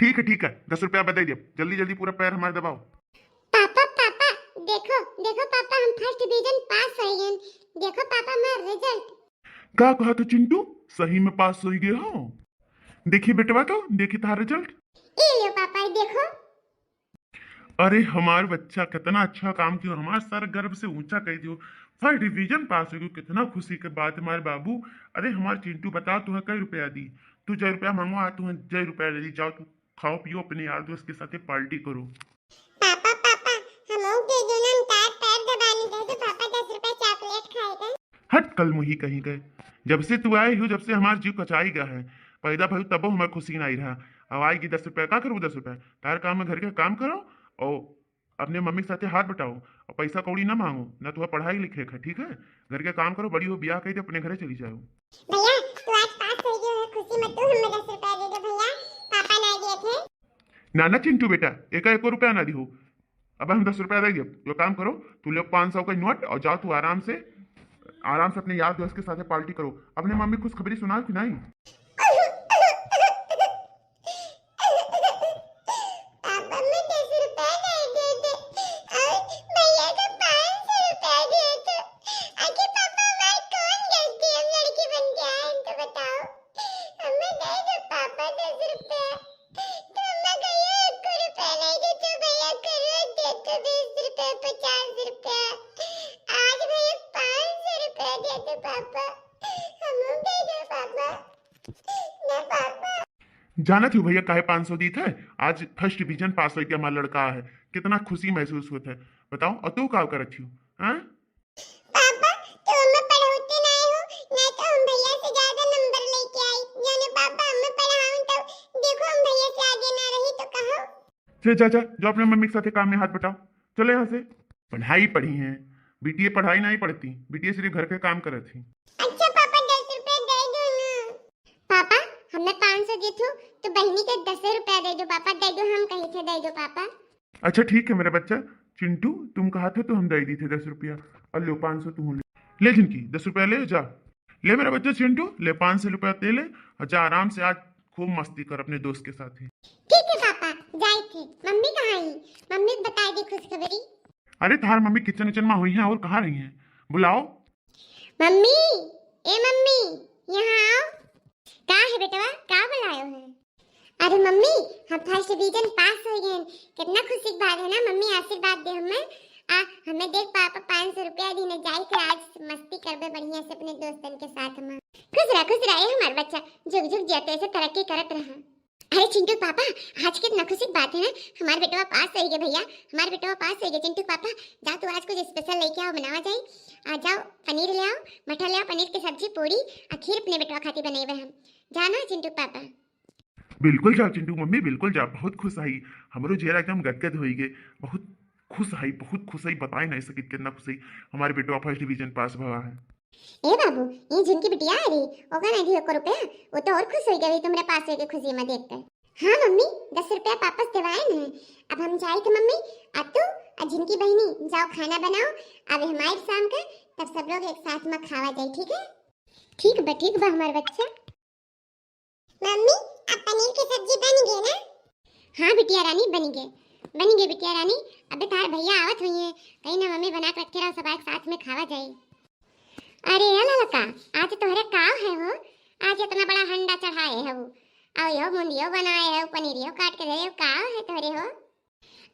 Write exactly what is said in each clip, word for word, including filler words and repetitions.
ठीक है, ठीक है, दस रुपया बदे दियो, जल्दी जल्दी पूरा पैर हमार दबाओ। पापा, पापा, देखो, देखो पापा, हम फर्स्ट डिवीजन पास हो गए। देखो पापा, हमार रिजल्ट। का कहा था चिंटू, सही में पास हो गए हो? देखी बेटवा, तो देखी तार रिजल्ट। ए लो पापा, देखो। अरे हमार बच्चा कितना अच्छा काम कियो, हमार सर गर्व से ऊंचा कर दियो, फर्स्ट डिवीजन पास हो गयो, कितना खुशी के बात हमारे बाबू। अरे हमार चिंटू, बताओ तुम्हें कई रुपया दी? तू जय रुपया मांगो, आ तुम्हें जय रुपया दे दी, जाओ तू खाओ पियो, अपने यार दोस्त के साथे पार्टी करो। पापा, पापा, हमहू के दो ना, हम तार पैर दबानी दे दो पापा, दस रुपया चॉकलेट खाएगा। हट कलमुही कहीं गए, जब से तू आए हो, जब से हमार जीव कचाई गया है। पैदा भयू तबो हमार खुशी नहीं रहा, अब आएगी दस रुपया, का करू दस रुपया? तार काम में घर के काम करो और अपने मम्मी के साथे हाथ बटाओ और पैसा कौड़ी ना मांगो, ना तुम्हारा पढ़ाई लिखे का, ठीक है? घर के काम करो, बड़ी हो, ब्याह कर दे, अपने घरे चली जाओ। भैया, तू आज पास हो गयो है, खुशी में तू हमें दस रुपया दे दे भैया, पापा ना दिए थे। ना ना चिंटू बेटा, एका एको रुपया ना दिहो। अब हम दस रुपया दे दियो, जो काम करो, तू ले पाँच सौ का नोट और जाओ तू आराम से, आराम से अपने यार दोस्त के साथे पार्टी करो। अपने मम्मी खुशखबरी सुनाओ कि नहीं? पापा, मैं दस रुपया दे दे दे। और भैया को पाँच सौ रुपया दिए थे। आखिर पापा, हमारी कौन गलती है? हम लड़की बन के आए, हम तो बताओ। हमें दे दो पापा दस रुपया। तो हमें कहिए एक रुपया नहीं दे तो भैया को रोज दे तो बीस रुपया, पचास रुपया। आज भैया पाँच सौ रुपया दे दो पापा। हमें दे दो पापा। ना पापा। जानत हो भैया काहे पाँच सौ दीत है? आज फर्स्ट डिवीजन पास होके हमारा लड़का है, कितना खुशी महसूस होत है। बताओ, और तू का करत हो? हाँ? पापा, तू हमें पढ़ौते नाहीं हो, नहीं तो हम भैया से ज्यादा नंबर लेके आई। जाने पापा, हमें पढ़ाओ तो देखो हम भैया से आगे ना रही तो कहो। जा, जा, जा, जो अपने मम्मी के साथे काम में हाथ बटाओ। चलो यहाँ से। पढ़ाई पढ़ी हैं, बिटिया पढ़ाई नहीं पढ़ती, बिटिया सिर्फ घर के काम करत ही। अच्छा पापा, दस रुपया दे दो ना। पापा, हमें पाँच सौ दीत हो, तो बहिनी के दस रुपया दे दो पापा, दे दो, हम कही थे दे दो पापा। अच्छा ठीक है मेरा बच्चा, चिंटू तुम कहा था तो हम दे दी थे दस रुपया, और लो पाँच सौ तू ले, ले जिनकी दस रुपया ले जा, ले मेरा बच्चा चिंटू, ले पाँच सौ रुपया ते ले, और जा आराम से आज खूब मस्ती कर अपने दोस्त के साथ ही। ठीक है पापा, जाए थे। मम्मी कहाँ ही? मम्मी को बताए दे खुशखबरी। अरे तार मम्मी किचन विचन में हुई हैं, और कहाँ रही हैं? बुलाओ। मम्मी, ए मम्मी, यहाँ आओ। का है बेटवा, का बुलायो है? अरे मम्मी, हम फर्स्ट डिवीजन पास हो गए हैं। कितना खुशी की बात है ना मम्मी, आशीर्वाद दे हमें। आ, हमें देख पापा पाँच सौ रुपया दीने, जाई के आज मस्ती करबे बढ़िया से अपने दोस्तन के साथ हम। खुश रहा, खुश रहा, ए हमार बच्चा, जुग जुग जिया, तो ऐसे तरक्की करत रहा। अरे चिंटू पापा, आज कितना खुशी की बात है ना, हमार बेटवा पास हो गए भैया, हमार बेटवा पास हो गए। चिंटू पापा, जाओ तू आज कुछ स्पेशल लेके आओ, बनावा जाए। आ जाओ, पनीर ले आओ, मटर ले आओ, पनीर की सब्जी, पूरी, आ खीर अपने बेटवा खातिर बनेबे हम। जाओ ना चिंटू पापा। बिल्कुल जाओ चिंटू मम्मी, बिल्कुल जाओ, बहुत खुश आई, हमरो जियरा एकदम गदगद होई गे, बहुत खुश आई, बहुत खुश आई, बताए नहीं सकित कितना खुश आई, हमारे बेटवा फर्स्ट डिवीजन पास भवा है। ए बाबू, ये जिनकी बिटिया आ रही, ओका नहीं दियो को रुपया, वो तो और खुश हो गई तुमरे पास होके खुशी में देख कर। हाँ मम्मी, दस रुपया वापस दिवाए न। अब हम जाए थे मम्मी, आ तू, आ जिनकी बहनी, जाओ खाना बनाओ, अब हमारे शाम का, तब सब लोग एक साथ में खावा जाए, ठीक है? ठीक बा, ठीक बा हमार बच्चा। मम्मी, अब पनीर की सब्जी बन गई ना? हाँ बिटिया रानी, बन गए, बन गए बिटिया रानी। अबे तार भैया आवत हुई है, कहीं ना मम्मी बना के रखे रहो, सब एक साथ में खावा जाए। अरे ए ललका, आज तोहरे का है हो? आज इतना बड़ा हंडा चढ़ाए है वो, और यो मुंदियो बनाए है, पनीरियो काट के दे, का है तोहरे हो?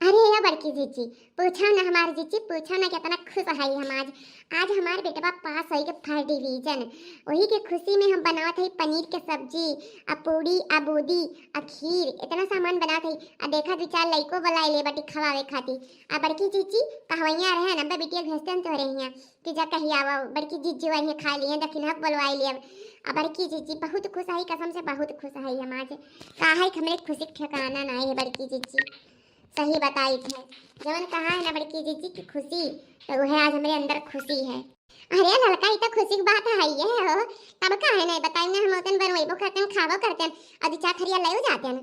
अरे या बड़की जीजी, पूछो ना हमार जीजी, पूछो ना कितना खुश है हम आज। आज हमार बेटवा पास होई के फर्स्ट डिवीजन, वही के खुशी में हम बनावत है पनीर के सब्जी, आ पूड़ी, आ बूदी, आ खीर, इतना सामान बनावत है। आ देखा दो चार लइको बुलाए ले बाटी खवावे खातिर। आ बड़की जीजी कहवैया रहे ना, अब्बा बिटिया भेजते हैं तोहरे हियाँ कि जा कही आवा, बड़की जीजी वही खा लिए, दखिनहक बोलवाई लिए। आ बड़की जीजी बहुत खुश है, कसम से बहुत खुश है हम आज। का है कि हमरे खुशी के ठिकाना ना है बड़की जीजी। सही बताई थे, जवन कहा है ना बड़की जीजी की खुशी, तो वह आज हमरे अंदर खुशी है। अरे ललका, ई तो खुशी की बात है ये हो, तब का है नहीं बताई ना, हम उतन बनवेबो करते हैं, खाबो करते हैं, और दो चार थरिया ले जाते हैं।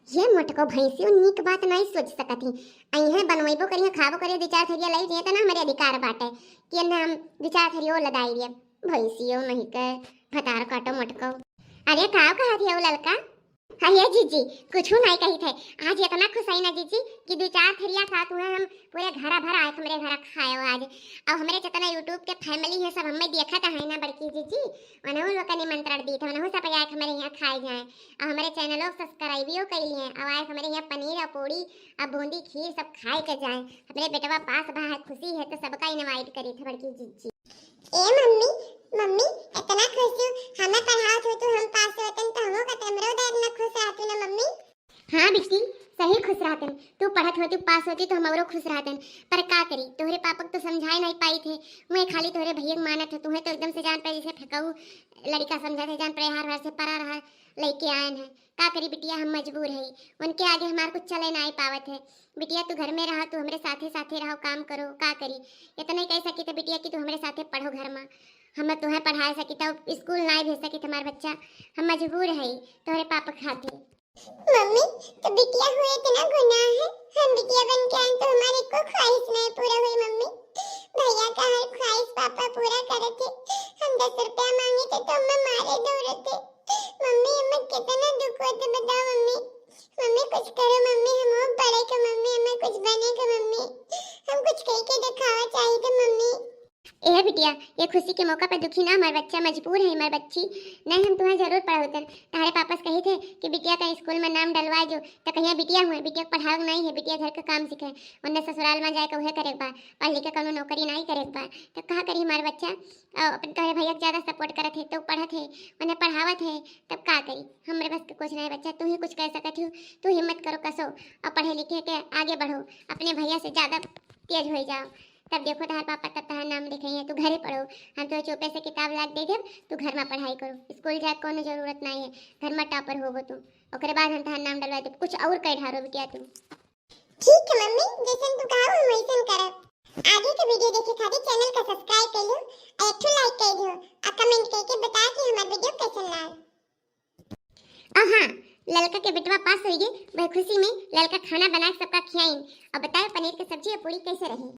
ये मोटको भैंसियो नीक बात नहीं सोच सकत ही, अइहे बनवेबो करिए, खाबो करिए, दो चार थरिया ले जाए तो ना हमारे अधिकार बाटे कि ना हम दो चार थरियो लदाई दिए। भैंसियो नहीं के भतार काटो मोटको। अरे का कहा थी हो ललका? अरे जीजी, कुछ नाहीं कहित है। आज इतना खुश है ना जीजी कि दो चार थरिया साथ हुए हम पूरे घरा भर आए, हमरे घरा खाए हो आज। अब हमरे जितना YouTube के family है, सब हमें देखत है ना बड़की जीजी, उन्हों लोग का निमंत्रण दीत है, उन्हों सब आए हमरे यहाँ खाए जाए। अब हमरे channel को subscribe भी कर लिए, अब आए हमरे यहाँ पनीर और पूड़ी, अब बूंदी खीर सब खाए के जाए। हमरे बेटवा पास बा है, खुशी है तो सबका invite करी थे बड़की जीजी। ए मम्मी, मम्मी, इतना खुश हूँ, हमें पढ़ावत हो तो हम पास होतन तो हमो का तमरो दाद ना खुश रहतू ना मम्मी। हाँ बिट्टी, सही खुश रहतन। तू पढ़त होती, पास होती तो हम औरो खुश रहतन। पर का करी, तोहरे पापा के तो समझाए नहीं पाई थे। मैं खाली तोहरे भैया के मानत है, तुम्हें तो एकदम से जान पे जैसे फेंकाऊ लड़का समझा थे, जान पे हार हार से परा रहा लेके आयन है। का करी बिटिया, हम मजबूर है, उनके आगे हमार कुछ चले नहीं पावत है। बिटिया तू घर में रहा, तू हमरे साथे साथे रहो, काम करो, का करी। इतना ही कह सकी तो बिटिया कि तू हमरे साथे पढ़ो घर में, हम तुम्हें पढ़ा सकी तो स्कूल नहीं भेज सकी हमार बच्चा। हम मजबूर है तोहरे पापा खातिर। मम्मी, तो बिटिया हुए इतना गुनाह है, हम बिटिया बन के आए तो हमारी को ख्वाहिश नहीं पूरा हुई मम्मी। भैया का हर ख्वाहिश पापा पूरा करे थे। हम दस रुपया मांगे थे तो हमें मारे दौड़े थे। मम्मी, हमें कितना दुख होता बताओ मम्मी। मम्मी कुछ करो मम्मी, हम और पढ़े के मम्मी, हमें कुछ बने के मम्मी। हम कुछ कह के दिखावा चाहिए थे मम्मी। ए बिटिया, ये खुशी के मौका पर दुखी ना, हमार बच्चा मजबूर है, हमार बच्ची। नहीं, हम तुम्हें जरूर पढ़ावतन। तुम्हारे पापा से कही थे कि बिटिया का स्कूल में नाम डलवा जो, तो कहिया बिटिया हुए, बिटिया के पढ़ावे के नहीं है, बिटिया घर का काम सीखे, उन्हें ससुराल में जाए के उहे करे के बा, पढ़ लिख के कौनो नौकरी नहीं करे के बा। तो कहा करी हमार बच्चा, अ, अपन तोहरे भैया के ज्यादा support करत है, तो पढ़त है, उन्हें पढ़ावत है, तब का करी, हमरे बस के कुछ नहीं बच्चा, तू ही कुछ कह सकत हो, तू हिम्मत करो कसो और पढ़े लिखे के आगे बढ़ो, अपने भैया से ज्यादा तेज हो जाओ। तब देखो तहार पापा तब तहार नाम लिखे हैं, तू घरे पढ़ो, हम तो चुपे से किताब ला के दे देब, तू घर में पढ़ाई करो, स्कूल जाए के कोनो जरूरत नहीं है, घर में topper होबो तू। ओकरे बाद हम तहार नाम डलवा देब, कुछ और कह ढारो बिटिया तू। ठीक है मम्मी, जैसन तू कहो हम वैसन करब। आगे के video देखे खातिर channel का subscribe कर लो, एक ठो like कर दो, और comment करके बता कि हमार video कैसन लाग। और हाँ, ललका के बेटवा पास होइगे, वह खुशी में ललका खाना बना के सबका खियाइन और बताओ पनीर के सब्जी और पूरी कैसे रही।